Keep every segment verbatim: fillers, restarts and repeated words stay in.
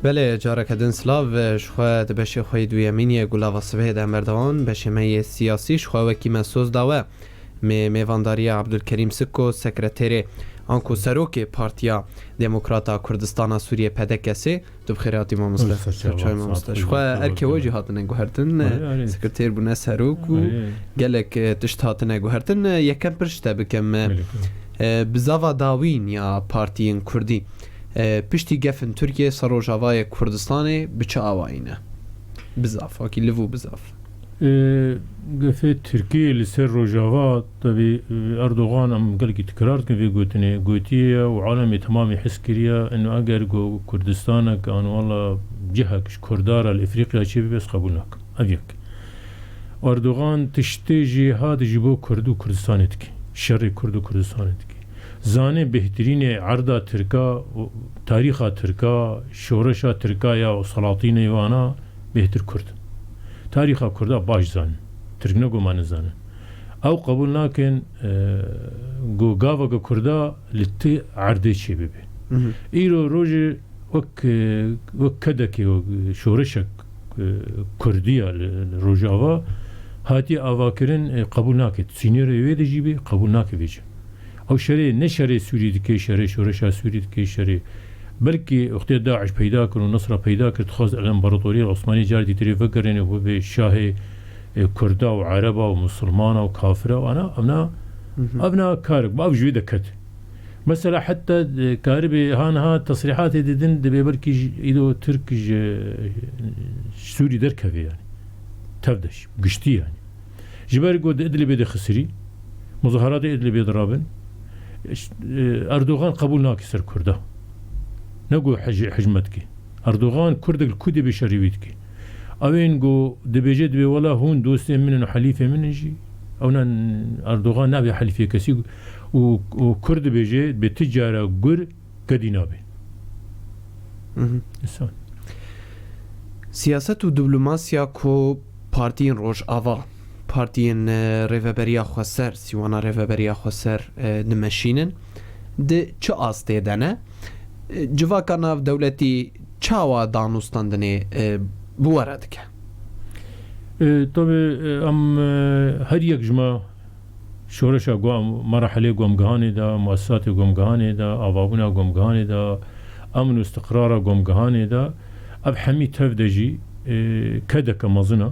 Belê, careke din silav, ji xwe di beşê xwe yê duyemîn yê Gulava Sibehê de em berdewam. Beşê me yê siyasî ji xwe wekî me soz dawe. Mê mêvandariya Abdulkerîm Sikko, sekreterê anku serokê Partiya Demokrata Kurdistana Sûriyê, P D K S, tu bi xêr hatî mamoste. Ser çay mamoste. Ji xwe erkê we jî hatine guhertin. Sekreter bûne serok û gelek, e, tişt hatine guhertin. E, yekem pir ji te bikim. E, bi zava dawîn ya partiyên Kurdî, e, piştî gefên Tirkiyê ser Rojavayê Kurdistanê bi çi awayî ne? Bi zaf, wekî liv û bi zaf. E, gefê Tirkiyê li ser Rojava, tevî, e, Erdogan, em gelekî tikrar dikin vê gotinê, gotiye û alemê temamî his kiriye, ino eger ku Kurdistanek, an wala cihek ji Kurda re li Efrîqya çê bibe, ez qebûl nakim. Ev yek. Erdogan tiştê jêhat ji bo Kurd û Kurdistanê dike. Şerê Kurd û Kurdistanê dike. Zane bêhtirînê erda Tirka, tarîxa Tirka, şoreşa Tirka ya û salatînê wana bêhtir Kurd. Tarîxa Kurda baş zanin. Tirk ne ku ma nizanin. Ew qebûl nakin, e, ku gaveke Kurda li ti erdê çê bibe. Îro rojê wek, e, wek kedekê, wek şoreşek, e, Kurdiya li, li Rojava hatiye avakirin, e, qebûl nake. Sînorê wê de jî bê, qebûl nake vêce. Ew şerê, ne şerê Sûrî dike, şerê şoreşa Sûrî dike, şerê belkî wextê DAIŞ peyda kir û Nusra peyda kir, dixwest el împaratoriya Osmanî car dîtirê vegerêne û bibe şahê, e, Kurda û Ereba û Musulmana û kafira û ana, evna, evna karek, ev ji wê deket. Mesela heta, e, karibê ha niha tesrîhatê didin, dibê belkî ji, îdo Tirk ji, ji Sûrî derkeve yani. Tev de jî, giştî yani. Ji ber ku di Idlibê de xisirî, muzaharatê Idlibê de rabin, e, Erdogan qebûl nake ser Kurda. Ne ku hij-, hicmet ke. Erdogan Kurdek li ku dibê şerî wî dike. Ew ên ku dibêje, dibê wela hûn dostên min in û helîfê min in jî, ew ne, Erdogan nabe helîfê kesî û, û Kurd dibêje, dibê ti cara gur kedî nabe. Mhm. Însan. Siyaset û diplomasiya ku partiyên Rojava, partiyên, e, Rêveberiya Xweser, Sîwana Rêveberiya Xweser, e, dimeşînin, di çi astê de ne? E, civaka navdewletî çawa danûstandinê, e, bi we re dike? E, tabii, e, em, e, her yek ji me şoreşa ku em, merahilê ku em gihanê de, muesesatê ku em gihanê de, avabûna ku em gihanê de, emn û istiqrara ku em gihanê de, ev hemî tev de jî, e, kedeke mezin e.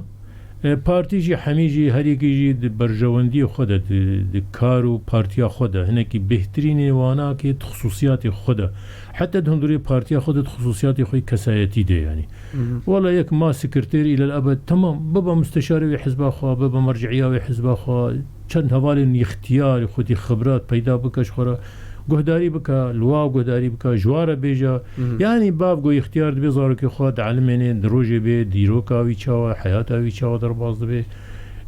E, partî jî hemî jî, her yekî jî di berjewendiyê xwe de, di, di kar û partiya xwe de, hinekî bêhtirînê wana ke di xisûsiyatê xwe de, heta di hundirê partiya xwe de di xisûsiyatê xwe yê kesayetî de, yanî. Mhm. Wala yek ma sekreterî îlel ebed, temam, bibe musteşarê wê hizba xwe, bibe merciya wê hizba xwe, çend hevalên ixtiyar, xwedî xibrat peyda bike ji xwe re, guhdarî bike, li wa guhdarî bike, ji wa re bêje. Mhm. Yanî bav ku ixtiyar dibe zarokê xwe dielimêne, di rojê bê, dîroka wî çawa, heyata wî çawa derbas dibe.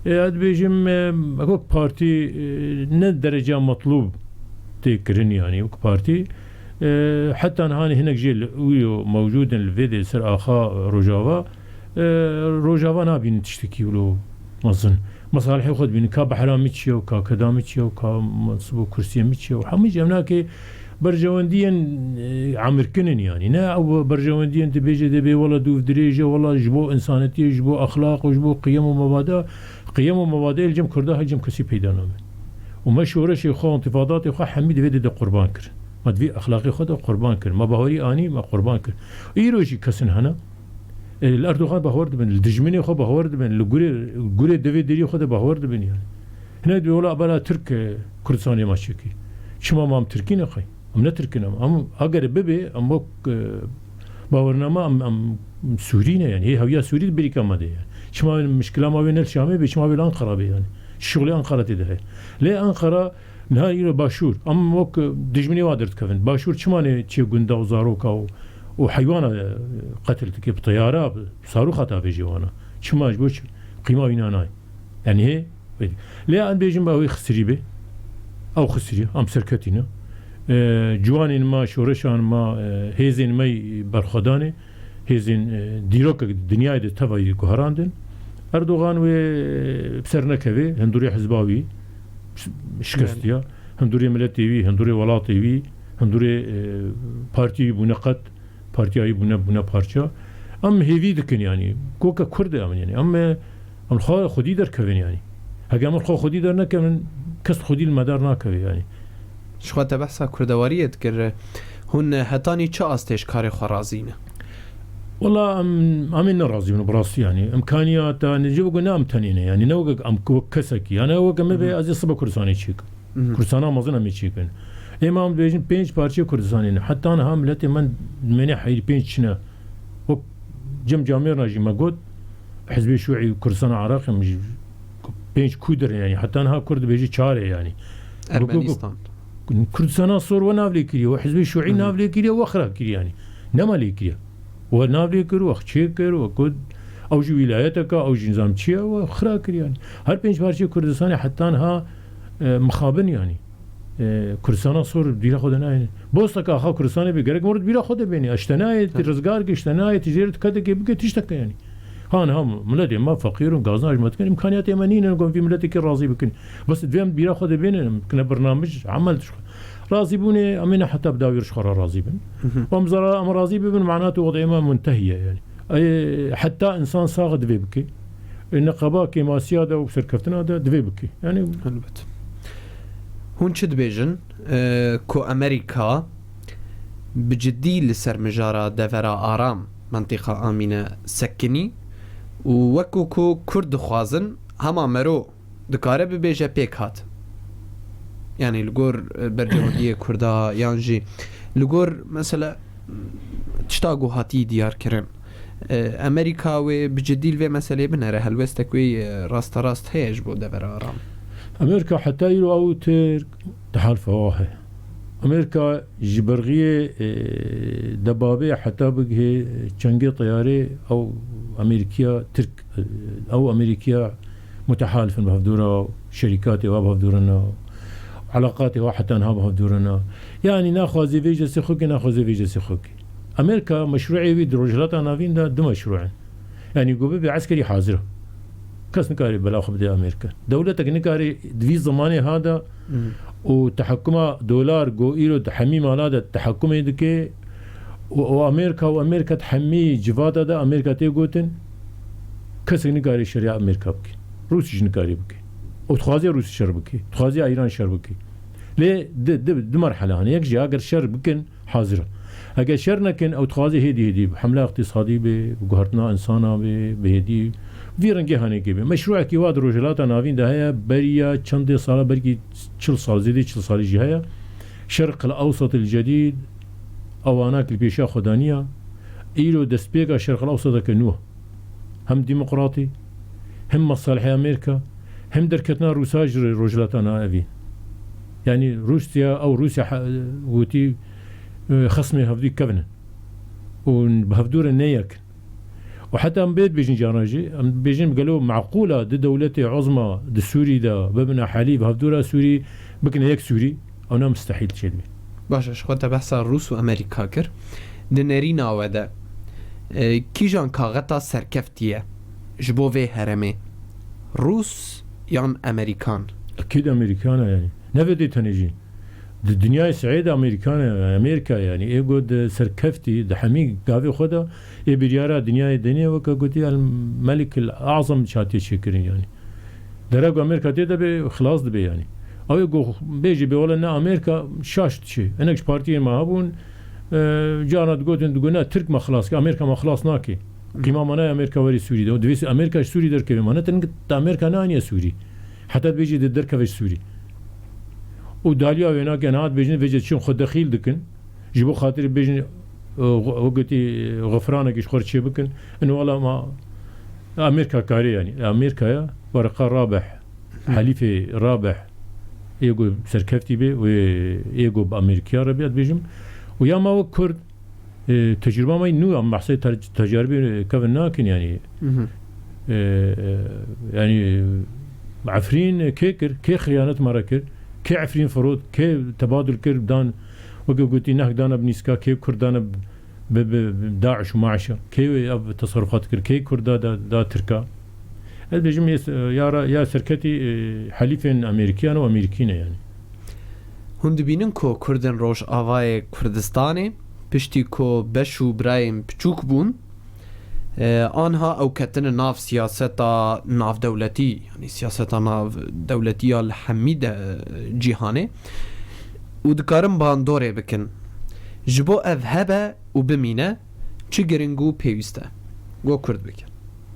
E, ez dibêjim, e, wek partî, e, ne dereca metlûb tê kirin, yanî wek partî, e, heta niha hinek jê li, wî yo mewcûd in li vê dê ser axa Rojava, e, Rojava nabînin tiştekî wilo mezin. Mesalihê xwe dibînin, ka behra min çi ye û ka keda min çi ye û ka mensib û kursiyê min çi ye û hemû jî evnakê berjewendiyên, e, emirkin in, yanî. Ne ew berjewendiyên dibêje dê bê wela dûv dirêj e, wela ji bo însanetiyê, ji bo exlaq û ji bo qiyem û mebada, qiyem û mebadeyê li cem Kurda her cem kesî peyda nabe. Û me şoreşê xwe, întifadatê xwe hemî di vê dê de qurban kir. Me di vê exlaqê xwe de qurban kir. Me bawerî anî, me qurban kir. Îro jî kesin hene. E, li Erdogan bawer dibin, li dijminê xwe bawer dibin, li gurê, gurê devê deriyê xwe de bawer dibin yani. Hinek dibê wela bela Tirk, e, Kurdistanê ma çêkî. Çima ma em Tirkî ne qey? Em ne Tirk in em. Em eger bibe, em wek, e, bawername em, em Sûrî ne yani. Hê hewiya Sûrî di birîka me de ye. Çima mişkila ma wê ne li Şamê be, çima wê li Ankara be yani. Şixulê Ankara tê de heye. Lê Ankara niha îro Başûr. Em wek dijminê wa derdikevin. Başûr çima nê çê gunda û zaroka û, û heywana, e, qetil dike bi teyara, bi sarûxa tavêjê wana. Çima, ji bo çi? Qîma wîna nayê. Yani hê, lê em bêjin be ew ê xisirî be. Ew xisirî, em serketî ne. E, ciwanên me, şoreşan me, e, hêzên me berxwedanê, hêzên, e, dîrokek dinyayê de teva yê guherandin. Erdogan wê, e, bi ser nekeve, hindurê hizba wî şi-, şikestiya, hindurê miletê wî, hindurê welatê wî, hindurê, e, partiyê wî bûne qet, Partiya wî bûne, bûne parça. Em hêvî dikin, yanî, koke Kurd e em, yanî, em, em xwe xwedî derkevin, yanî. Heke em xwe xwedî dernekevin, kes xwedî li me dernakeve, yanî. Ji xwe te behsa kurdewariyê dikir. Hûn hetanî çi astê ji karê xwe razî ne? Wela em, em ê nerazî bin, bi rastî, yanî. Îmkaniyata, ne, ji bo ne em tenê ne, yanî, ne weke em, wek kesekî, yanî, weke me bê, ez ê sibe Kurdistanê çêkim. Kurdistana mezin em ê çêkin. Êma em dibêjin pênc parçeyê Kurdistanê ne. Heta niha miletê me dimêne heyrî pênc çi ne. Wek Cem Camêrna jî me got, Hizbê Şûî Kurdistana Iraqê, min jî pênc kûdir e, yanî. Heta niha Kurd dibêje çar e, yanî. Ermenistan. Kurdistana Sor we nav lê kiriye, we Hizbê Şûî nav lê kiriye, we xira kiriye, yanî. Nema lê kiriye. We nav lê kir, we çê kir, we got, ew jî wîlayeteke, ew jî nizam çi ye, we xira kir, yanî. Her pênc parçeyê Kurdistanê heta niha, e, mixabin, yanî. E, Kurdistana Sor bîra xwe de nayê. Bosteke axa Kurdistanê bê, gerek mirov bîra xwe de bênî. Eşte nayê, tu rizgar ke, eşte nayê, tu jê re tu kedekê bike, tişteke, yanî. Ha niha miletê me feqîr in, gazna ji me dikin, îmkaniyatê me nînin, ku em vî miletekî razî bikin. Bes divê em bîra xwe de bênin, em kine birnamij, emel ji xwe. Razîbûnê, em ê ne heta bi dawî ji xwe re razî bin. Em zara, em razî bibin, mena tu wextê me muntehî ye, yanî. Ê, heta însan sax divê bike. Ê, neqeba kêmasiya de û serkeftina de divê bike. Yanî. Elbet. Hûn çi dibêjin, e, ku Amerîka bi cidî li ser mijara devera aram, mentiqa Amîne sekinî û wekû ku Kurd dixwazin, hema mero dikare bibêje pêk hat. Yanî li gor, e, berjewendiyê Kurda yan jî li gor mesela tişta ku hatî diyar kirin. E, Amerîka wê bi cidî li vê meseleyê binere, helwestek wê, e, rasterast heye ji bo devera aram. Amerîka heta îro ew Tirk di halifa wa heye. Amerîka ji berxiyê, e, debabê heta bigihê çengê teyarê ew Amerîkiya Tirk, e, ew Amerîkiya mutehalif in bi hevdû re, şerîkatê wa bi hevdû re ne, eleqatê wa heta niha bi hevdû re ne. Yanî naxwaze vê cesê xwe ke, naxwaze vê cesê xwe ke. Amerîka meşruê wî di Rojhilata Navîn de du meşru in. Yanî ku bibe eskerî hazir e. Kes nikare bela xwe bide Amerîka. Dewletek nikare di vî zimanê ha de û tehekkuma dolar ku îro di hemî mala de tehekkumê dike û, û Amerîka û Amerîka di hemî civata de Amerîka tê gotin, kesek nikare şerê Amerîka bike. Rûsî jî nikare bike. Û dixwaze Rûsî şer bike. Dixwaze Îran şer bike. Lê di, di, di merhele hene. Yek jî eger şer bikin, hazir e. Eger şer nekin, ew dixwaze hêdî hêdî bi hemla îqtîsadî be, bi guhertina însana be, bi hêdî vî rengê hanekê be. Meşrûekî wa di Rojhilata Navîn de heye, beriya çendê sala, belkî çil sal, zêdî çil salî jî heye. Şerq el Ewsat el Cedîd, ewana ki li pêşiya xwe daniya, îro destpêka Şerq el Ewsateke nû. Hem demokratî, hem mesalihê Amerîka, hem derketina Rûsa ji Rojhilata Navîn. Yanî Rûsya, ew Rûsya he-, gotî, e, xesmê hevdû kevin in. Û bi hevdû re ne yek in. Û heta em bê dibêjin caran jî, em dibêjin gelo meqûl e du dewletê uzma di Sûrî de bibine helîf, hevdû re Sûrî bikine yek Sûrî, ew ne mustehîl çêdibe. Baş e, ji xwe te behsa Rûs û Amerîka kir. Di nerîna we de, e, kîjan kaxeta serkeftî ye ji bo vê herêmê? Rûs yan Amerîkan? Ekîd Amerîkan e yanî. Ne vê dê tenê jî. Di dinyayê siê de Amerîkan e, Amerîka yanî. Ê got di serkeftî, di hemî gavê xwe de ê biryara dinyayê denê weke gotî El Melik El Azam çatiye çêkirin yanî. Dere ku Amerîka tê de bê, xilas dibe yanî. Ew ê ku bêjî bê wele ne Amerîka şaş diçe. Hinek ji partiyên me hebûn, e, carna digotin, digot, ne, Tirk me xilas kir, Amerîka me xilas nake. Qîma me nayê Amerîka were Sûrî de. Dibê Amerîka ji Sûrî derkeve. Me ne, te anik-, te Amerîka neaniye Sûrî. Heta dibêjî dê derkeve ji Sûrî. Û daliya wê nake, niha dibêjin vêce çin xwe dexîl dikin. Ji bo xatirê bêjin, e, xwe-, wek gotî, e, xufranekî ji xwe re çê bikin. In wela ma Amerîka karê yanî. Amerîkaya wereqa Rabeh, helîfê Rabeh, ê ku serkeftî bê, wê ê ku bi Amerîkiya re bê, dibêjim. Û ya ma wek Kurd, e, tecrûba me nû, em behsê ter-, tecaribê kevin nakin yanî. Mhm. E, e, yanî, e, Efrîn kê kir, kê xiyanet me re kir, kê Efrîn firot, kê tebadul kir, dan, weke gotî, nehk dane bi nîska, kê Kurd dane bi, bi, bi, bi DAIŞ û MAIŞ e, kê ev teserufat kir, kê Kurda da, da Tirka. Ez bêjim, ya, ya ra-, ya serketî, e, helîfên Amerîkiyan û Amerîkî ne yanî. Hûn dibînin ku Kurdên Rojavayê Kurdistanê Piştî ku beş û birayên piçûk bûn, e, anha ew ketine nav siyaseta navdewletî, yanî siyaseta navdewletî ya li hemî de, cîhanê û dikarin bandorê bikin. Ji bo ev hebe û bimîne, çi giring û pêwîst e? Go Kurd bikin.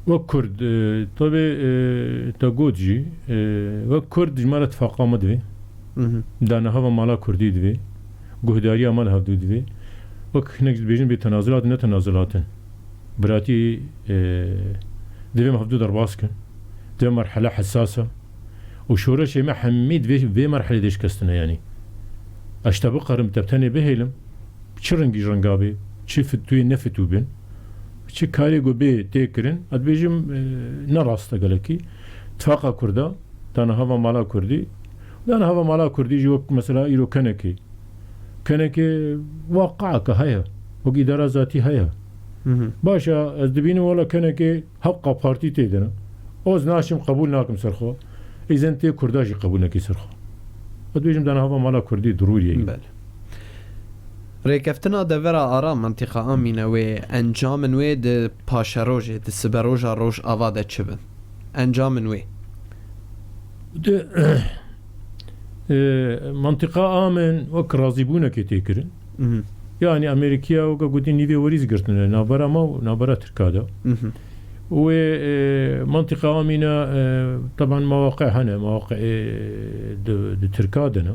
Wek Kurd, e, tabi, e, te got jî, e, wek Kurd ji me re tifaqa me divê. Mhm. Danehava mala Kurdî divê. Guhdariya me li hevdû divê. Wek hinek dibêjin bê tenazilat, ne tenazilat in. Biratî, e, divê me hevdû derbas kin. Divê merhele hesas e. Û şoreşê me hemî divê vê merhelê de şikestine yanî. Ez te bikarim te bi tenê bihêlim, çi rengî renga bê, çi fitûyê ne fitû bin, çi karê ku bê tê kirin, ez dibêjim, e, ne rast e gelekî. Tifaqa Kurda, danehava mala Kurdî, danehava mala Kurdî jî wek mesela îro kenekê. Kenekê waqiake heye, wek îdara zatî heye. Mhm. Baş e, ez dibînim wela kenekê hewqa partî tê de ne. Ez naşim qebûl nakim ser xwe. Îzen tê Kurda jî qebûl nekî ser xwe. Ez dibêjim danehava mala Kurdî dirûrî ye. Belê. Rêkeftina devera ara mentiqa Amîne wê encamên wê di paşerojê, di siberoja Rojava de çi bin? Encamên wê? Di, e, mentiqa Amîn wek razîbûnekê tê kirin. Mhm. Yanî Amerîkiya weke gotî nîvê werî zî girtine navbera me û navbera Tirka de. Mhm. Wê, e, mentiqa Amîne, e, teban mewaqe hene, mewaqe, e, di, di Tirka de ne.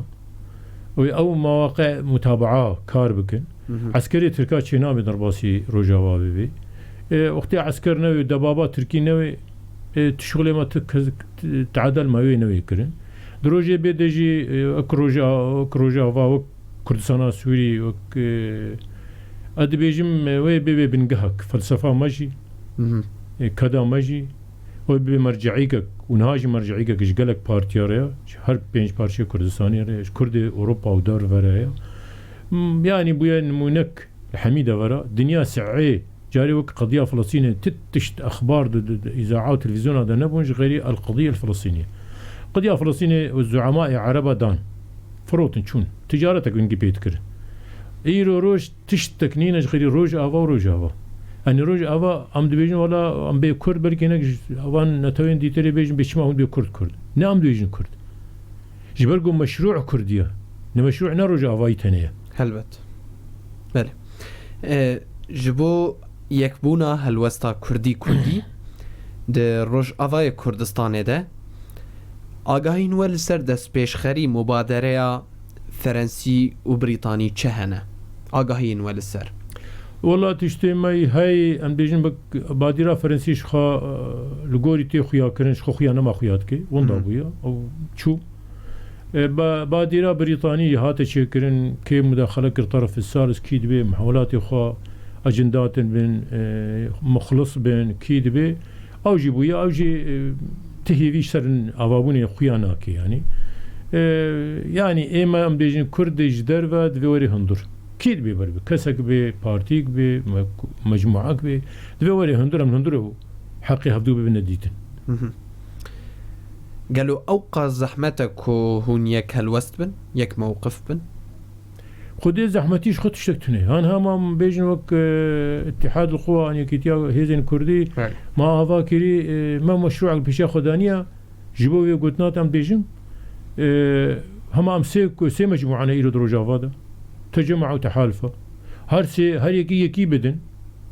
Wê ew mewaqe mutabaa kar bikin. Mhm. Eskerê Tirka çênabê derbasî Rojava bibê. E, wextê esker newê, debaba Tirkî newê, e, tu şixulê me tu kez-, tu, teedel me wê newê kirin. Di rojê bê de jî, e, wek Roja-, wek Rojava, wek Kurdistana Sûrî, wek, e, ez dibêjim, e, wê bibê bingehek, felsefa me jî, Mhm. e, keda me jî, wê bibê merceîkek, û niha jî merceîkek ji gelek partiya re ye, ji her pênc parçeyê Kurdistanê re ye, ji Kurdê Ewropa û derve re ye. M-, yanî bûye nimûnek li hemî devera. Dinya si'ê, carê wek qediya Filistînê, ti tişt exbar di, di, di îzaa û televîzyona de nebûn ji xeyrî el qediye el Filistînê. Qediya Filistînê û zuemayê Ereba dan. Firotin çûn. Ticaretek wingî pê dikir. Îro roj tiştek nîne ji xeyrî Rojava û Rojava. Yanî Rojava em dibêjin wela em bê Kurd belkî hinek ji van netewên dîtirê bêjin bê çima hûn bê Kurd Kurd. Ne em dibêjin Kurd. Ji ber ku meşrû Kurdî ye. Ne meşrû ne Rojavayî tenê ye. Helbet. Belê. E, ji bo yekbûna helwesta Kurdî Kurdî di Rojavayê Kurdistanê de agahiyên we li ser destpêşxerî mubadereya Ferensî û Brîtanî çi hene? Agahiyên we li ser. Wela tiştê me hey, em bêjin bik badîra Ferensî ji xwe, e, li gorî tê xuya kirin, ji xwe xuya nema xuya dike. Winda Hı hı. bûye. Ew çû. E, ba-, badîra Brîtanî hate çêkirin, kê mudaxele kir terefê Sars, kî dibê mihewelatê xwe ecindatin bin, e, muxlis bin, kî dibê, ew jî bûye, ew jî, e, ti hêvî ji ser avabûnê xuya nake, yanî. E, yanî ême em bêjin Kurdê ji derve divê werê hundir. Kî dibê ber bi? Kesek bê, partîk bê, me-, mecmuak bê, divê werê hundir, em hundir û heqê hevdû bibine dîtin. Mhm. Gelo ew qas zehmet e ku hûn yek helwest bin, yek mewqif bin? Xwedê zehmetî ji xwe tiştek tune. Han hema em bêjin wek, e, Îtîhad li Quwa an Yekîtiya Hêzên Kurdî, Belê. ma ava kirî, e, me meşrûek li pêşiya xwe daniya, ji bo vê gotina te em bêjin, e, hema em sê, sê mecmûane îro di Rojava de. Tecema û Tehalfa. Her sê, her yekî yekî bidin.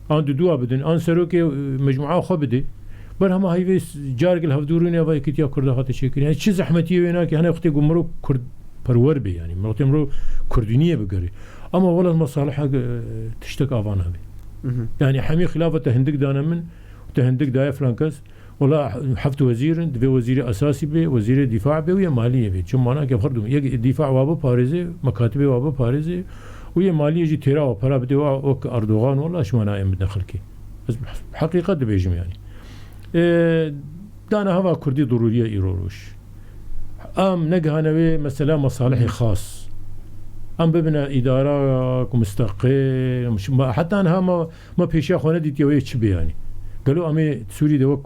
An dudûa bidin, an serokê, e, mecmua xwe bidê. Ber hema heyvê s-, carek li hevdû rûnê ava yekîtiya Kurda hate çêkirin. Yani çi zehmetiyê wê nake, hene wextê ku mirov Kurd perwer bê yani. Wextê mirov Kurdîniyê bigere. Ama wela mesaliha, e, tiştek ava nabe. Mhm. Yani hemî xilafa te hindik dane min, te hindik daye filan kes. Wela heft wezîr in, divê wezîrê esasî bê, wezîrê dîfa bê û yê maliyê bê. Çi mana ke xwe dûm. Yek dîfa wa biparêzê, mekatibê wa biparêzê û yê maliyê jî têra wa pera bidê wa wek Erdogan, wela şima nayên bidin xelkê. Ez heqîqet dibêjim yani. E, dana heva Kurdî dirûriye îro roj. Em negihane wê mesela mesalihê xas. Em bibine îdara ku misteqil, heta niha me Me pêşiya xwe nedîtiye wê çi bê yanî. Gelo em ê Sûrî de wek,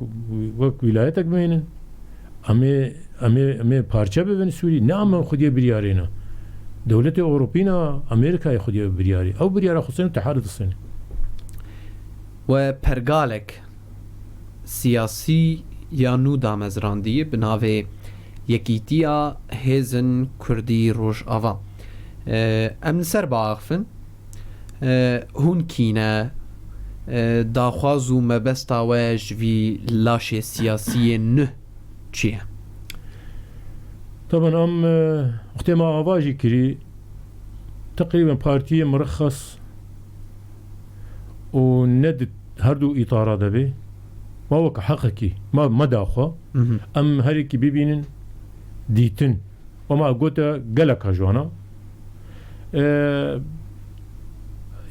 wek wîlayetek bimênin? Em ê, em ê, em ê parçe bibin Sûrî? Ne em xwediyê biryarê ne. Dewletê Ewropî ne, Amerîkayê xwedî ev biryarî. Ew biryara xwe sêne, te her distêne. We pergalek siyasî ya nû damezrandî bi navê Yekîtiya Hêzên Kurdî Rojava. E, em li ser biaxifin. E, hûn kî ne? E, daxwaz û mebesta we ji vî laşê siyasiyê nû çi ye? Taban em, e, wextê me ava jî kirî, teqrîben partiyê mirexes û ne di her du îtara de bê. Ma weke heqekî, ma me daxwa, Mhm. em herekî bibînin, dîtin. Ama gote gelek jwana. E,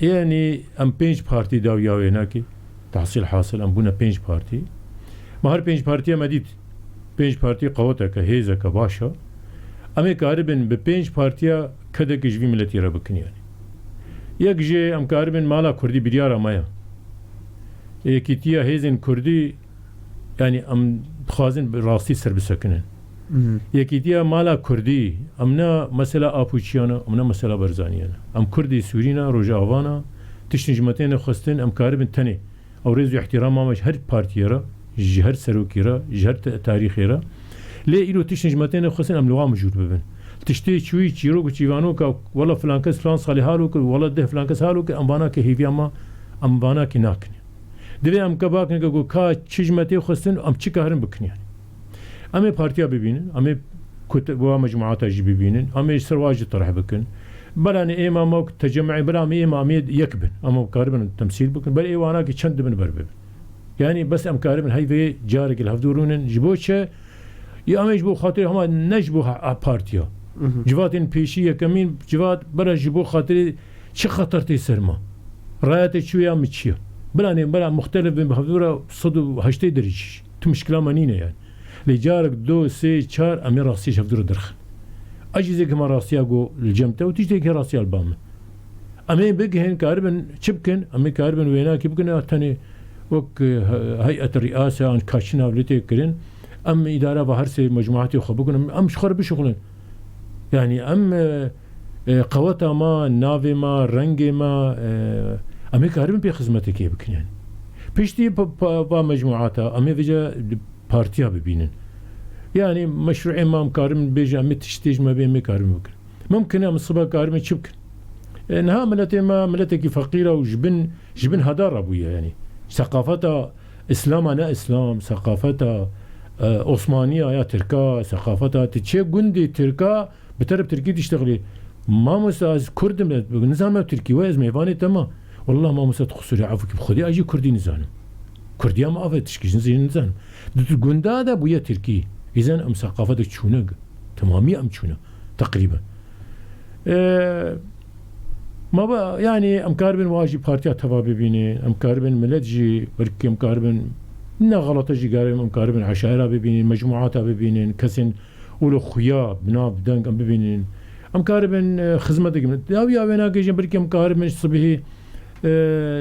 yani em pênc partî dawiya wê nakî. Tahsil hasil em bûne pênc partî. Ma her pênc partiya me dît. Pênc partî qeweteke, hêzeke baş e. Em ê karibin bi pênc partiya kedekî ji vî miletî re bikin yani. Yek jê em karibin mala Kurdî biryara me ye. Yekîtiya hêzên Kurdî, yani em dixwazin bi rastî ser bisekinin. Mhm. Yekîtiya mala Kurdî, em ne mesela Apoçiyan e, em ne mesela Barzaniyan e. Em Kurdê Sûrî ne, Rojava ne, tiştên ji me têne xwestin, em karibin tenê. Ew rêz û îhtîrama me ji her partiyê re, ji her serokî re, ji her te-, tarîxê re. Lê îro tiştên ji me têne xwestin, em li wan mijûl bibin. Tiştê çûyî, çîrok û çîvanoka, wela filan kes filan salê halo kir, wela deh filan kes halo kir, em vana ke hêviya me, em vana ke nakin. Divê em ke bakin ke ku ka çi ji me tê xwestin, em çi karin bikin yani. Em ê partiya bibînin, em ê ku te-, wa mecmuata jî bibînin, em ê ji ser wa jî tereh bikin. Belanê êma me ku tecemû, belanê êma em ê yek bin, em ê karibin temsîl bikin. Ber ê wana ki çend dibin ber bibin. Yani bes em karibin hey vê carek li hevdû rûnin. Ji bo çi? Ya em ê ji bo xatirê hema ne ji bo ha-, ha partiya. Mhm. Civatên pêşî yekemîn civat bera ji bo xatirê çi xeter tê ser me. Raya te çi ya min çi ye? Belanê bera muxtelif bin bi hevdû re sed û heştê derece. Tu mişkila me nîne yani. Lê carek, do, sê, çar, em ê rastî ji hevdû re derxin. Ez jî zêkê me rastiya got li cem te û tu jî zêkê rastiya li ba min. Em ê bigihên karibin çi bikin? Em ê karibin wênakî bikin ya tenê wek, e, he-, heyet riyase an kaçîna wê tê kirin. Em îdara va her sê mecmuatê xwe bikin. Em, em ji xwe re bişuxulin. Yani em, e, e, qeweta me, navê me, rengê me, e, em ê karibin pê xizmetekê bikin yani. Piştî pa, pa, va mecmuata, em ê vêca partiya bibînin. Yani meşruê me em karin bêjin, em ê tiştê ji me bê, em ê karin bikin. Mimkin e em sibe karin çi bikin? E, niha miletê me miletekî feqîr e û ji bin, ji bin heda re bûye yani. Seqafeta Îslama ne Îslam, seqafeta, e, Osmaniya ya Tirka, seqafeta ti çê gundê Tirka, bi terib tirkî diştexilî. Mamoste, ez kurd im, ez nizanim ev tirkî we, ez mêvanê te ma. Wallah mamoste, tu qusûrê efû kî, bi xwedî ez jî kurdî nizanim. Kurdiya me ave tişkî ji nizî nizanim. Di tu gunda de bûye tirkî. Îzen em seqafetek çûne, temamî em çûne. Teqrîben. Ee, ma ba, yani em karibin wa jî partiya teva bibînin, em karibin milet jî, belkî em karibin ne xelata jî karibin, em karibin eşaira bibînin, mecmuata bibînin, kesên Û li xuya, bi nav, bi deng em bibînin. Em karibin, e, xizmetekî min. Dawiya wê nake jî, belkî em karibin sibihî, e,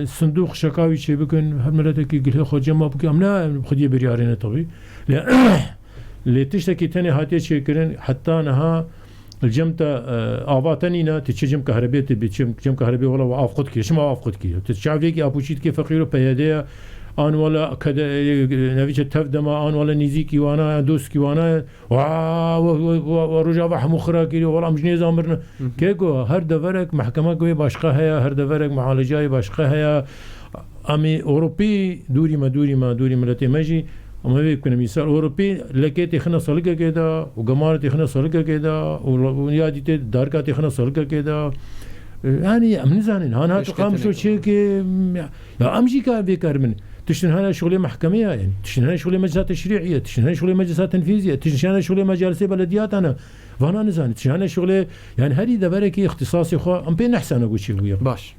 sindûq şekawî çê bikin, her miletekî gilhê xwe cema bikin. Em ne, em xwediyê biryarê ne tevî. Lê, lê tiştekî tenê hatiye çêkirin, heta niha li cem te, e, ava te nîne, tu çi cem kahrebê, tu bi cem, cem kahrebê wela we av qut kiriye. Çima av qut kiriye? Tu çavêkî apoçî dike feqîr û P Y D ye, an wela kede, e, nevîçe tev dema, an wela nîzîkî wana ye, dostkî wana ye. Wa, wa, wa, wa, wa, Rojava hemû xira kiriye, wela em ji nêza mirine. Hı hı. Keko, her deverek mehkemek wê başqa heye, her deverek mualecayê başqa heye. Em ê Ewropî dûrî me, dûrî me, dûrî miletê me jî, em ê vê bikine mîsal. Ewropî lekê têxine salikekê de, û gemarê têxine salikekê de, û, û ya dîtê darika têxine salikekê de. E, yani, em nizanin. Han hatu Eşketine qamşo kir. Çêkê, ya, ya, em jî ka vê kar min. Tiştin hene şuxulê mehkemê ye, yani. Tiştin hene şuxulê meclisa teşrî'î ye. Tiştin hene şuxulê meclisa tenfîzî ye. Tiştin hene şuxulê mecalisê belediyatan e. Vana nizane. Tiştin hene şuxulê, yani herî deverekî îxtisasê xwe em pê nehsane ku çi bûye. Baş.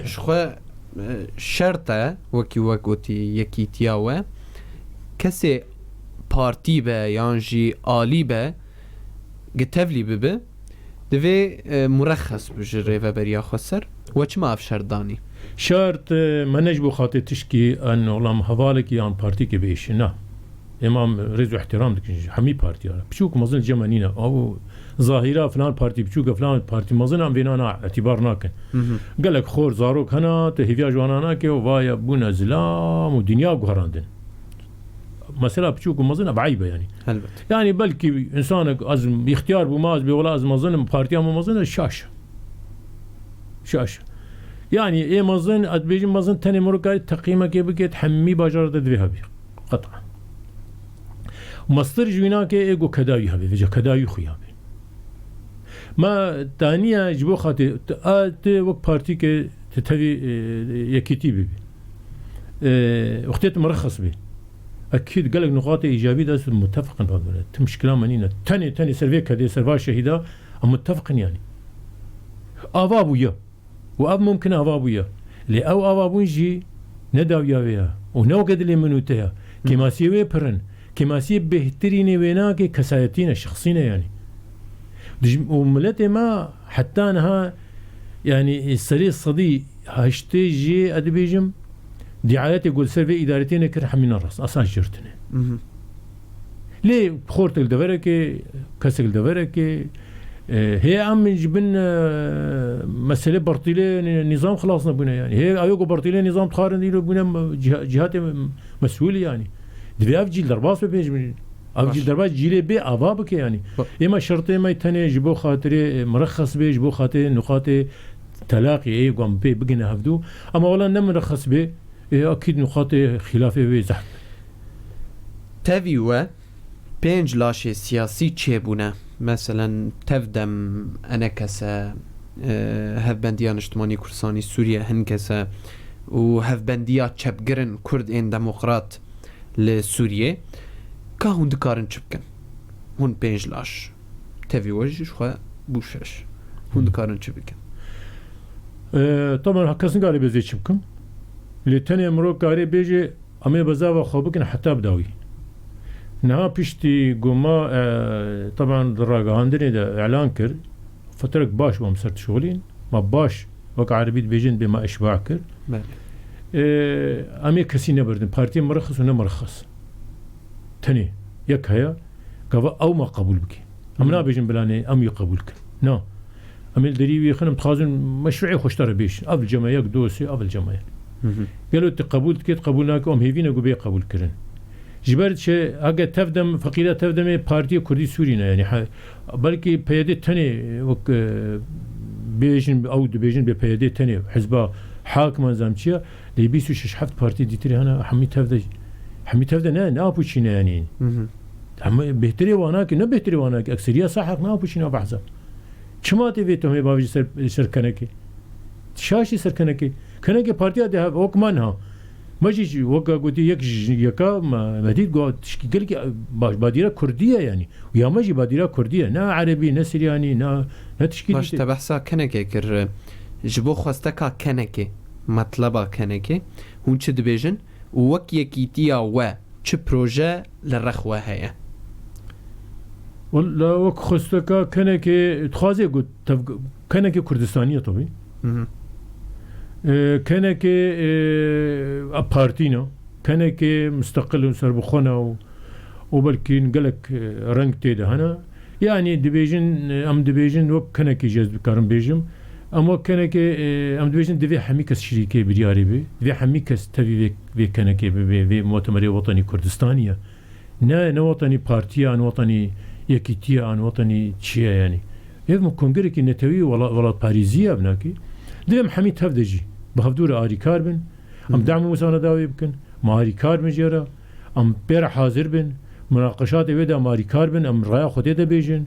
Ji xwe, e, şert e, wekî we gotî yekîtiya we. Kesê partî be yan jî alî be, gi tevlî bibe, divê, e, murexes bi ji rêveberiya xweser. We çima ev şert danî? Şert, e, me ne ji bo xatirê tişkî, en olam hevalekî yan partîkê biêşî, na. Êma em rêz û ihtiram dikin ji hemî partiya re. Piçûk mezin cema nîne. Ew zahîra filan partî, piçûk e filan partî mezin, em vêna na îtîbar nakin. Gelek xor zarok hene, te hêviya ji wana nake û vaye bûne zilam û dinya guherandin. Mesela piçûk û mezin ev eyb e yanî. Helbet. Yanî belkî însanek ez îxtiyar bûma, ez bê wela ez mezin im, partiya min mezin e, şaş. Şaş. Yanî ê mezin, ez dibêjim mezin tenê miro karî teqîmekê bikêt, hemî bajar de divê hebî. Qet'a. Mestir ji wî nake ê ku kedayî hebe, vêca kedayî xwe ya be. Ma taniye ji bo xatê, tu, a, tu wek partîke, tu tevî, e, yekîtî bibî. E, wextê tu mirexes bî. Ekîd gelek nuqatê îcabî de ez mutefiqin, tu muşkila me nîne. Tenê, tenê ser vê kedê, ser va şehîda, em mutefiqin yanî. Ava bûye. Û ev mumkin ava bûye. Lê ew ava bûn jî ne dawiya wê ye. Û ne weke dilê min û te ye. Kêmasiyê wê pir in. Kêmasiyê bêhtirînê wê nake, kesayetî ne, şexsî ne yanî. Dij-, û miletê me heta niha, yanî serê sedî heştê jê, ez dibêjim, diayetê ku li ser vê îdaretê nekir, hemî ne rast. Esa jê tune. Lê xortek li deverekê, kesek li deverekê, e, hê em ji bin, e, meselê bertîlê nî-, nîzam xilas nebûne yanî. Hê ew ku bertîlê nîzam dixwarin îro bûne me-, ciha-, cihatê me-, mesûlî yanî. Divê ev cîl derbas be pêş min. Ev cîl derbas cîlê bê ava bike yanî. Êma şertê me tenê ji bo xatirê, e, mirexes bê, ji bo xatirê nuqatê telaqî ê ku em pê bigine hevdû. Ama wela ne mirexes bê, ê, akîd nuqatê xîlafê wê zehf. Tevî we pênc laşê siyasî çêbûne. Meselen, Tevdem, ENKS, e, Hevbendiya Niştimanî Kurdistanî Sûriye, HNKS, û Hevbendiya Çepgirin Kurd ên Demokrat li Sûriyê. Ka hûn dikarin çi bikin? Hûn pênc laş. Tevî we jî ji xwe bû şeş. Hûn dikarin çi bikin? E, taban, kes nikare bêjê çi bikim. Lê tenê mirov karê bêjê, em ê bezava xwe bikin heta bi dawî. Niha piştî ku ma, e, taban di ragihandinê de îlan kir, fetrek baş bû em ser dişixulîn. Ma baş, wek erebî dibêjin, bê ma eşba kir. Belê. E, em ê kesî nebirdin. Partiyê mirexis û nemirexis. Tenê yek heye, gava ew ma qebûl bike. Em Hmm. nabêjin bilanê em wî qebûl kin. Na. Em ê li derî wî xin, em dixwazin meşruê xwe ji te re bêjin. Ev li cem e, yek, du, sê, ev li cem e. Hı hı. Gelo tu qebûl dikê, tu qebûl nake, em hêvî ne ku bê qebûl kirin. Ji ber çi, heke Tevdem, feqîra Tevdemê Partiya Kurdî Sûrî ne, yanî he-, belkî P Y D tenê wek, e, bêjin, ew dibêjin bê P Y D tenê hizba hakim e, nizam çi ye, lê bîst û şeş heft partî dîtirî hene, hemî Tevde, hemî Tevde ne, ne Apoçî ne yanî. Hı hı. Em bêhtirê wana ki, ne bêhtirê wana ki, ekseriya sahek ne Apoçî ne behsa. Çima tê vê tomê bavê jî ser, ser kenekê? Şaşî ser kenekê. Kenekê partiya de hev, wek me niha. Me jî weka gotî yek ji yeka me, me dît got tişkî gelkî baş, badîra kurdî ye yanî. Û ya me jî badîra kurdî ye. Ne erebî, ne siryanî, ne, ne tişkî Baş, dîtê. Te behsa kenekê kir. Ji bo xwesteka kenekê, metleba kenekê, hûn çi dibêjin? Û wek yekîtiya we çi proje li rex we heye? Wela wek xwesteka kenekê, dixwazê ku tev-, kenekê Kurdistaniye tabî. Hı hı. E, kenekê, e, a partî ne. Kenekê misteqil û serbixwe ne û, û belkî gelek, e, reng tê de hene. Yanî dibêjin, em dibêjin wek kenekê jî ez dikarim bêjim. Em wek kenekê, e, em dibêjin divê hemî kes şirîkê biryarê be. Divê hemî kes tevî vê, vê kenekê bibe, vê mutemerê wetanî Kurdistanî ye. Ne, ne wetanî partiye, an wetanî yekîtiye, an wetanî çi ye yanî. Ev me kongerekî netewî wela-, welatparêzî ye binakî. Divê em hemî tev de jî bi hevdû re arîkar bin. Em Hı hı. dem û musana dawî bikin. Me arîkar bin jê re. Em pê re hazir bin. Munaqeşatê wê de em arîkar bin. Em raya xwe tê de bêjin.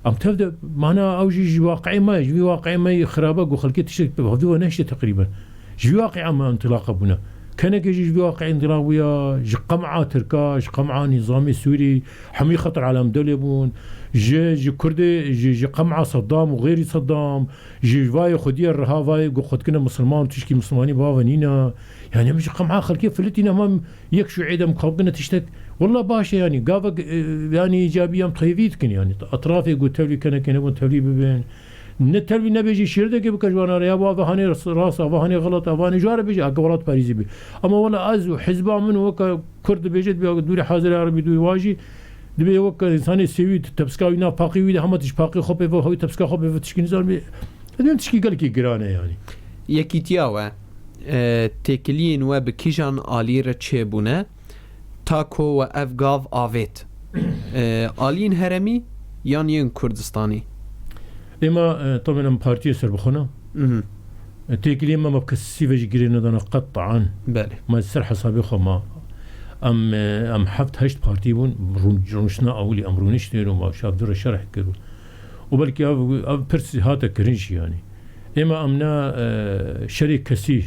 Em tev de, mana ew jî ji waqiê me, ji vî waqiê me yê xirabe ku xelkê tiştek bi hevdû ve nehişte teqrîben. Ji vî waqiê me întilaqa bûne. Kenekê jî ji vî waqiê întilaq bûya, ji qem'a Tirka, ji qem'a nîzamê Sûrî, hemî xetir alemdewlê bûn. Ji, ji Kurdê, ji, ji qem'a Seddam û xêrî Seddam, ji vayê xwediyê riha vayê ku xwe dikine misilman, tişkî misilmanî bava nîne. Yanî em ji qem'a xelkê filitîne, hema yek şûê de em xwe bikine tiştek. Wela baş e yanî, gavek, e, yanî îcabî em tevlî dikin yanî. Etrafê ku tevlî kenekê nebûn, tevlî bibin. Ne tevlî nebêjî şêrdekê bike ji wana re, ya va, va hanê rast, rast, va hanê xelat, va hanê ji wan re bêjî, eke welatparêzî bî. Ama wela ez û hizba min û weke Kurd dibêje, dibê dûrî hazirê erebî dûrî wajî, dibê weke însanê sêwî, tepska wî nav paqî wî de, hema tişt paqî xwe pê ve, hewî tepska xwe pê ve tişkî nizan bê. Ez dibêm tişkî gelekî giran e yanî. Yekîtiya we, e, têkiliyên we bi kîjan alî re çêbûne? Ta ku we ev gav avêt, e, aliyên herêmî yan yên Kurdistanî? Êma, e, taben em partiyê serbixwe ne. Mhm. E, têkiliyê me, me bi kesî ve jî girê nedana qetan. Belê. Me ser hesabê xwe ma. Em, e, em heft heşt partî bûn, rûn-, rûniştina ewilî em rûniştîn û ma şav dû re şerh kir û, û belkî ev, ev pirs hate kirin jî yanî. Êma em ne, e, şerê kesî,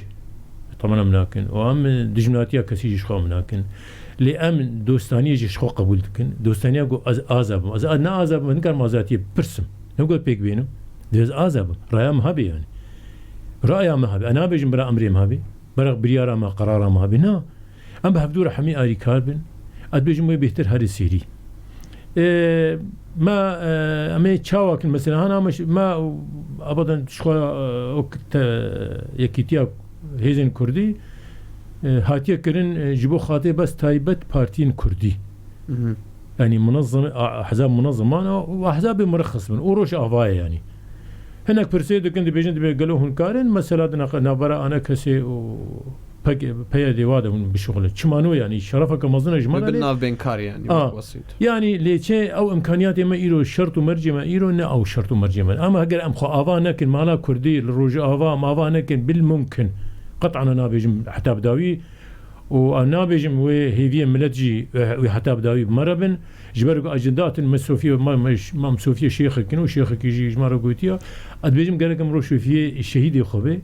taman em nakin. Û em dijminatiya kesî jî ji xwe em nakin. Lê em dostaniyê jî ji xwe qebûl dikin. Dostaniya ku ez aza bim. Ez a-, ne aza bim, ez nikarim azatiyê bipirsim. Ne ku pêk bînim. Divê ez aza bim. Raya min hebe yanî. Raya min hebe. Ez nabêjim bira emrê min hebe. Bira biryara me, qerara me hebe. Na. Em bi hevdû re hemî alîkar bin. Ez dibêjim wê bêhtir herê sêrî. E, me, e, em ê çawa kin? Mesela, hana me ş-, me abadan ji xwe, e, wek te-, yekîtiya hêzên Kurdî, e, hatiye kirin, e, ji bo xatê bes taybet partiyên Kurdî. Mhm. Yanî munezem-, a, ehzab munezeman û ehzabê murexis bin. Û roj ava ye yanî. Hinek pirsê dikin, dibêjin, dibê gelo hûn karin mesela di nav-, navbera A N K S û P K, P Y D wa de hûn bişuxulin. Çima no yanî? Şerefeke mezin e ji me re. Bi navbênkar yanî, A, wek wesît. Yanî lê çi ew imkaniyatê me îro, şert û mercê me îro ne ew şert û mercê me. Ama heger em xwe ava nekin, mala Kurdî li Rojava em ava nekin, bil mumkin. Qet'an nabêjim heta bi dawî. Û a nabêjim wê hêviyê milet jî, e, wê heta bi dawî bi me re bin. Ji ber ku ecindayên me sofiyê, me, me, me sofiyê şêxek in û şêxekî jî ji me re gotiya. Ez dibêjim gerek em ro sofiyê şehîdê xwe bê.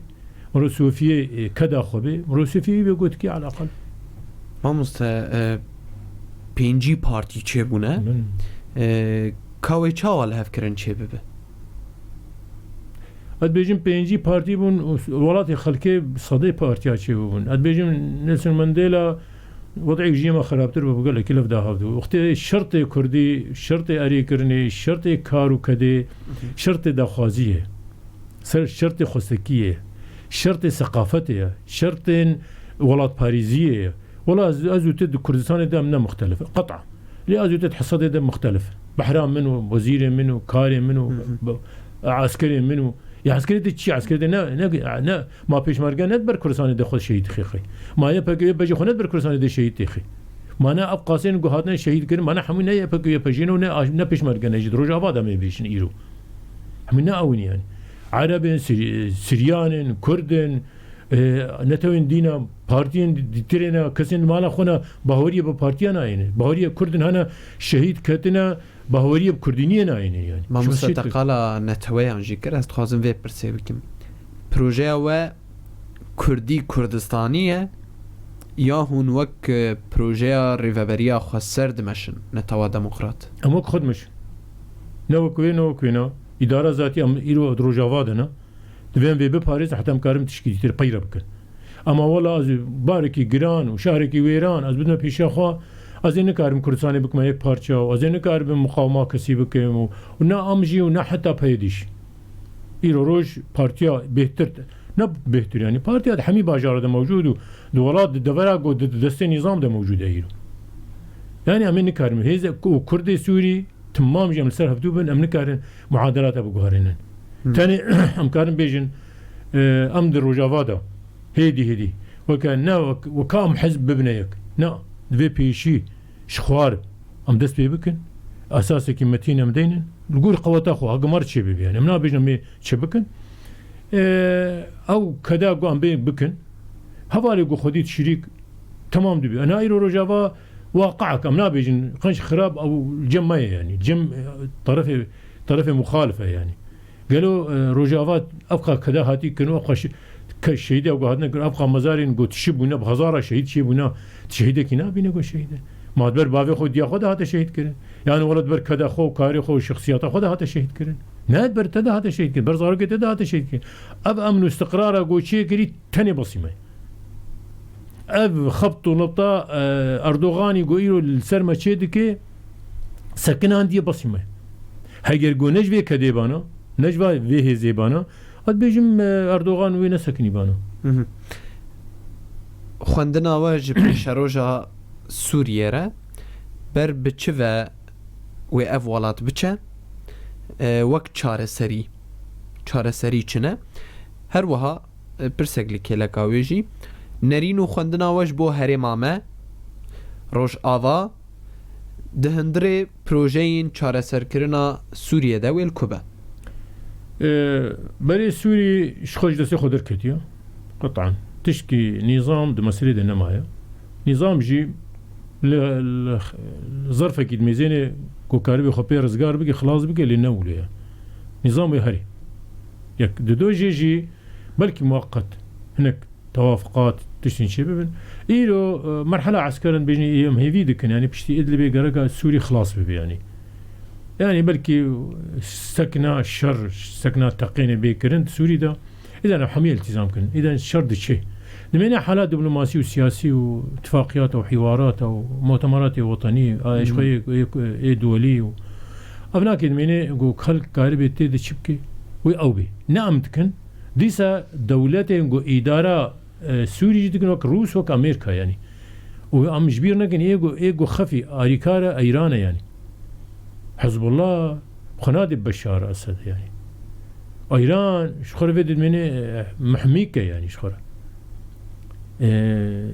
Ro sofiyê, e, keda xwe bê. Ro sofiyê wî bê gotikî eleqal. Mamoste, e, pêncî partî çêbûne. Min. E, ka wê çawa li hev kirin çêbibe? Ez dibêjim pêncî partî bûn û welatê xelkê sedê partiya çêbûbûn. Ez dibêjim Nelson Mandela, wed'ê jiyê me xerabtir bû, gelekî lev da hevdû. Wextê şertê Kurdî, şertê erêkirinê, şertê kar û kedê, şertê daxwaziyê, ser şertê xwestekiyê, şertê seqafetê ye, şertên welatparêziyê ye. Wela ez, ez û tu di Kurdistanê de em ne muxtelif in. Qet'a. Lê ez û tu di Hesadê de muxtelif in. Behra min û wezîrê min û karê min û Hı hı. be-, eskerê min û, ya eskerê de çi? Eskerê de ne, ne, ne, ma pêşmerge ne di ber Kurdistanê de xwe şehîd xêxê. Ma Y P G Y P J xwe ne di ber Kurdistanê de şehîd têxê. Ma ne ev qasên ku hatine şehîd kirin, ma ne hemû ne Y P G Y P J ne û ne, ne pêşmerge ne jî di Rojava de em ê bêjin îro. Hemû ne ew in yanî. Ereb in, Sir-, Siryan in, Kurd in, e, netewên dîna, partiyên dîtirê ne, kesên mala xwe ne, baweriyê bi partiya nayêne. Baweriyê Kurd in hene şehîd ketine, baweriyê bi Kurdîniyê nayêne yanî. Mamoste, te qala neteweyan jî kir, ez dixwazim vê pirsê bikim. Projeya we Kurdî Kurdistanî ye ya hûn wek, e, projeya Rêveberiya Xweser dimeşin, Netewa Demokrat? Em wek xwe dimeşin. Ne wek wê, ne wek wê ne. Îdara zatî em îro di Rojava de ne. Divê em vê biparêzin heta em karin tişkî dîtir peyre bikin. Ama wela ez ê barekî giran û şarekî wêran ez bidime pêşiya xwe, ez ê nikarim Kurdistanê bikime yek parça û ez ê nikarim muqawema kesî bikim û, û ne em jî û ne heta P Y D jî. Îro roj partiya bêhtir, ne bêhtir yanî, partiya di hemî bajara de mewcûd û di welat, di devera ku di, di destê nîzam de mewcûd e îro. Yanî em ê nikarin. Hêz û Kurdê Sûrî temam jî em li ser hevdû bin, em nikarin muadelata biguherînin. Hmm. Tenê em karin bêjin, e, em di Rojava de hêdî hêdî weke ne wek, weka em hizb bibine yek. Na, divê pêşî ji xwar em dest pê bikin, esasekî metîn em deynin, li gor qeweta xwe, hegimar çê bibe. Yanî em nabêjin em ê çi bikin. E, ew keda ku em bê bikin, hevalê ku xwedî şirîk temam dibe. Ena îro Rojava waqi'ek, em nabêjin qenc xirab ew cem me ye yanî. Cem, e, terefê, terefê muxalif e yanî. Gelo, e, Rojava evqa keda hatî kirin û evqa şi-, ke-, şehîdê ku hatine kirin, evqa mezarên ku tişi bûne, bi hezara şehîd çê bûne, şehîdekî nabîne ku şehîd e. Ma di ber bavê xwe diya xwe de hate şehîd kirin. Yani wela di ber keda xwe û karê xwe û şexsiyata xwe de hate şehîd kirin. Ne di ber te de hate şehîd kirin, ber zarokê te de hate şehîd kirin. Ev emn û istiqrara ku çê kirî tenê basî me. Ev xebt û neta, e, Erdoganî ku îro li ser me çê dike, sekinandiye basî me. Heger ku ne ji vê kedê bana, Ne ji va vê hêzê bana. Ez dibêjim, e, Erdogan wê nesekinî bana. Mhm. Xwendina we ji pêşeroja Sûriyê re ber bi çi ve wê ev welat biçe, e, wek çareserî, çareserî çi ne? Her wiha, e, pirsek li kêleka wê jî, nerîn û xwendina we ji bo herêma me, Rojava, di hundirê projeyên çareserkirina Sûriyê de wê li ku be? E, berê Sûrî ji xwe ji destê xwe derketiye. Qet'an. Tişkî nîzam di Misirê de nemaye. Nîzam jî li, li zerfekî dimêzêne ku karibê xwe pê rizgar bike, xilas bike, lê ne wilo ye. Nîzam wê herê. Yek. Dido jê jî belkî muweqet hinek tewafuqat, tiştên çê bibin. Îro, e, merhela esker in, bêjin, em hêvî dikin, yanî piştî Idlibê gereka Sûrî xilas bibe, yanî. Yanî belkî sekna şer, sekna teqînê bê kirin di Sûrî de. Îden em hemî îltîzam kirin. Îden şer diçe. Dimêne hala diplomasî û siyasî û tifaqiyata û hîwarata û mutemeratê wetenî, a, ji xwe yê, yê, yê duwelî û ev nake dimêne ku xelk karibê tê de çi bike, wê ew bê. Ne em dikin. Dîsa dewletên ku îdara, e, Sûrî jî dikin wek Rûs, wek Amerîka, yanî. Û em ji bîr nekin, ê ku, ê ku xefî arîkar e, Îran e, yanî. Hizbullah xwe nade Beşar Esed, yanî. Îran ji xwe re vê dimêne, e, mihmîk e, yanî, ji xwe re. E,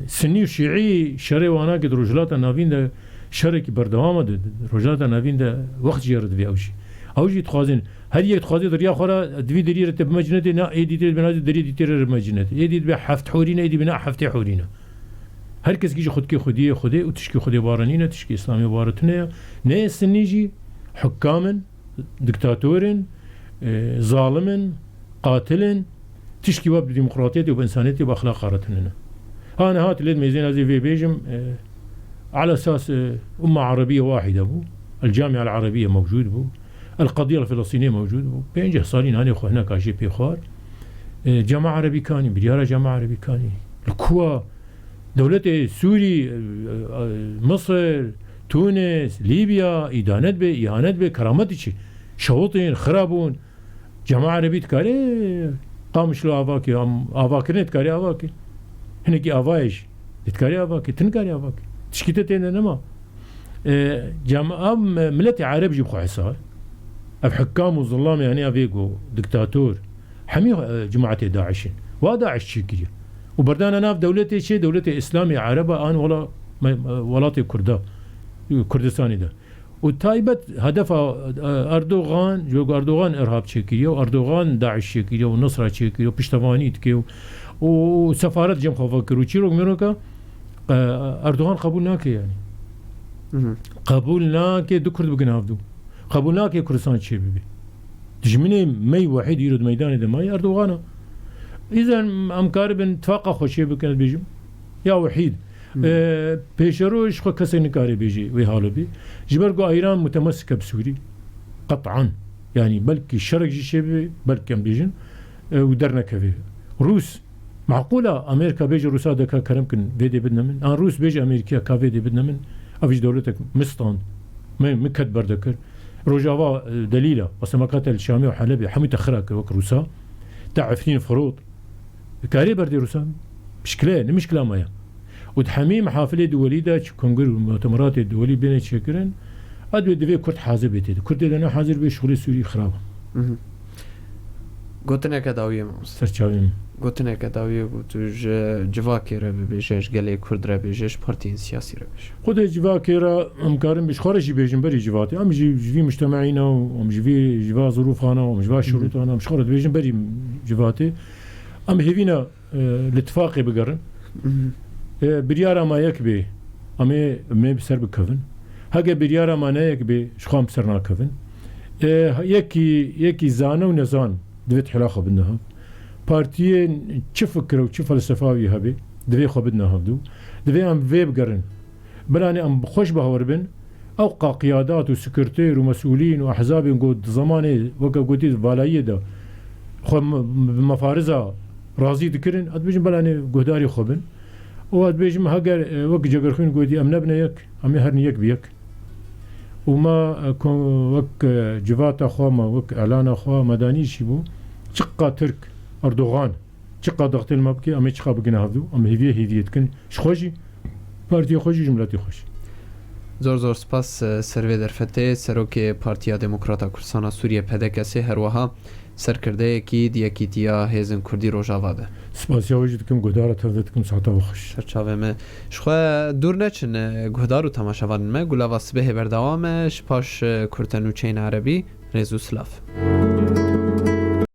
Sinnî û Şîî şerê wana ke di Rojhilata Navîn de şerekî berdewam e, di, di Rojhilata Navîn de wext jê re divê ew jî. Ew jî dixwazin Her yek dixwaze di riya xwe re, di vî derî re te bime cinetê, na êdî tê dibe, na derî dîtê re bime cinetê. Êdî dibe heft horîne, êdî bina heftê horîne. Her kes kî ji xwe dikê xwediyê Xwedê û tişkî Xwedê bare nîne, tişkî Îslamê bare tune ye. Ne yê Sinnî jî, hukam in, diktator in, e, zalim in, qatil in, tişkî we bi demokratiyetê û bi însaniyetê û bi exlaqa re tune ne. Ha niha tu lê dimêzên ez ê vê bêjim, e, ala esas, e, umma arabiye wahide bû, el camia el arabiye mewcûd bû. El qediya Filistînê mewcûd bû. Pêncî salî nanê xwe hineka jê pê xwar. E, Cema Erebî kanî, biryara Cema Erebî kanî. Li kuwa dewletê Sûrî, e, e, Misir, Tunis, Lîbya, îdanet bê, îhanet bê, kerametî çi? Şewitên, xira bûn. Cema Erebî dikarê Qamişlo ava ke, am, avakirinê dikarê ava ke. Hinekî avayê jî. Lê dikarê ava ke, tu nikarî ava ke. Tişkî te têne nema. E, cem-, em, miletê Ereb jî bi xwe hesab. Ev hikam û zilamê, yanî ev ê ku diktator. Hemî, e, cemaetê DAIŞ in. Wa DAIŞ çêkiriye. Û berdana nav dewletê çê, dewletê Îslamê Ereba an wela-, me-, me-, welatê Kurda, Kurdistanê de. Û taybet hedefa, e, Erdogan, ji bo ku Erdogan irhab çêkiriye û Erdogan DAIŞ çêkiriye û Nusra çêkiriye û piştevanî dike û, û sefaret cem xwe vekir û çîrok mîroka, e, Erdogan qebûl nake yanî. Mhm. Qebûl nake du Kurd bikin havdû. Qebûl nake Kurdistan çê bibe. Dijminê me yê wehîd îro di meydanê de mayî Erdogan e. Îzen em karibin tifaqa xwe çê bikin, ez bêjim. Ya wehîd. Hı. E, pêşeroj xwe kesek nikare bêje wê halo bî. Ji ber ku Îran mutemesik e bi Sûrî. Qet'an. Yanî belkî şerek jî çê bibe, belkî em bêjin, e, û dernekeve. Rûs, maqûl e, Amerîka bêje Rûsa de ka kerem kin vê dê bidine min. An Rûs bêje Amerîkaya ka vê dê bidine min. Ev ji dewletek min stand. Min, min ket berdekir. Rojava, e, delîl e. Mesela me kate li Şamê û Helebê hemî te xira kir wek Rûsa. Te Efrîn firot. Karê berdê Rûsan. Mişkile ye, ne mişkila me ye. Û di hemî mihafilê duwelî de, çi kongir û mutemeratê duwelî bêne çêkirin, a divê, divê Kurd hazir bê tê de. Kurd tê de ne hazir bê, şixulê Sûrî xirab e. Mhm. Gotineke dawiyê mamoste. Ser çavê min. Gotineke dawiyê ku tu ji civakê re bibêje, ji gelê Kurd re bêje, ji partiyên siyasî re bêje. Xwedê civakê re em karin bi ji xwe re jî bêjin berî civatê. Em jî ji vî mujtemeyî ne û em ji vî, ji va zirûfana û em ji va şirûtana, em ji xwe re dibêjin berî civatê. Em hêvî ne, e, li tifaqê bigerin. Mhm. E, biryara me yek bê, em ê, em ê bi ser bikevin. Heke biryara me ne yek bê, ji xwe em bi ser nakevin. E, yekî, yekî zane û nezan divê tihêla xwe bidine hev. Partiyên çi fikir û çi felsefa wî hebe, divê xwe bidine hevdû. Divê em vê bigerin. Bilanê em bi xwe ji bawer bin, ew qa qiyadat û sekreter û mesûlîn û ehzabên ku di zemanê, weke gotî, valayiyê de xwe me-, bi mefariza razî dikirin, ez dibêjim belanê guhdarî xwe bin. Û ez dibêjim heger, e, wek Cegerxwîn gotî, em nebine yek, em ê herin yek bi yek. û me, e, ko-, wek, e, civata xwe me, wek elana xwe me danîşî bû. Çiqa Tirk, Erdogan, çiqa daxtê li me bike, em ê çiqa bigine hevdû, em hêviyê hêviyê dikin. Ji xwe jî, partiyê xwe jî, ji miletê xwe jî. Zor zor spas, e, ser vê derfetê. Serokê Partiya Demokrata Kurdistana Sûriye, P D K S, her wiha serkirdeyekî di Yekîtiya Hêzên Kurdî Rojava de. Spasiya we jî dikim, guhdara tev de dikim, saeta we xweş. Serçavê me. Ji xwe dûr neçin, e, guhdar û temaşevanên me. Gulava sibehê berdewam e. Ji paş, e, kurte nûçeyên erebî. Rêz û silav.